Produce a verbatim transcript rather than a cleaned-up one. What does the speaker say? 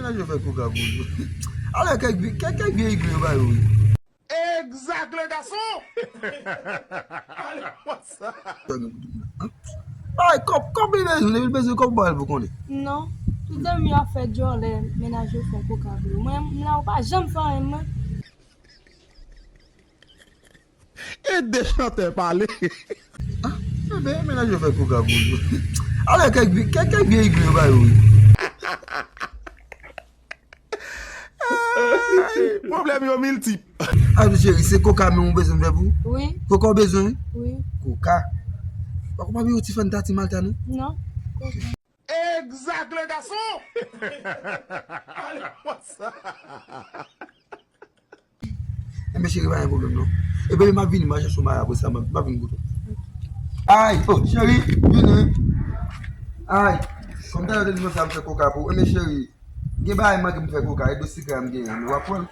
Menaj yo fè koka pou yo. Alò, kèk vye, kèk, kèk vye egri yo ba yo, wi. Egzak, le gason! Ale konsa! Ay, kòb, kòb li bezwen, li bezwen kòb ba l pou konnen. Non, tout zanmi yo ap fè djòlè, menaj yo fè koka pou yo. Mwen, m la, ou pa janm fè anyen, mwen. E de chantè pale. Ah, enben, menaj yo fè koka pou yo. Alò, kèk vye, kèk, kèk vye egri yo ba yo, wi. Ay, pwoblèm yo miltip. Ah, cheri, se koka menm ou bezwen m fè pou ou? Wi. Koka ou bezwen, wi? Wi. Koka. Pa konprann yo ti fè n ta ti malta, non? Non. Egzak, le gason! Ale konsa! Enben, cheri, pa gen pwoblèm, non. Enben, m ap vini, m a chèche yon bagay apre sa, m ap, m ap vin kote w. Ay, oh, cheri, vini. Ay, kòm talè w te di mwen sa, m fè koka pou ou. Enben, cheri, gen bagay manke m fè koka, e do sikre a m genyen, men w ap pran l.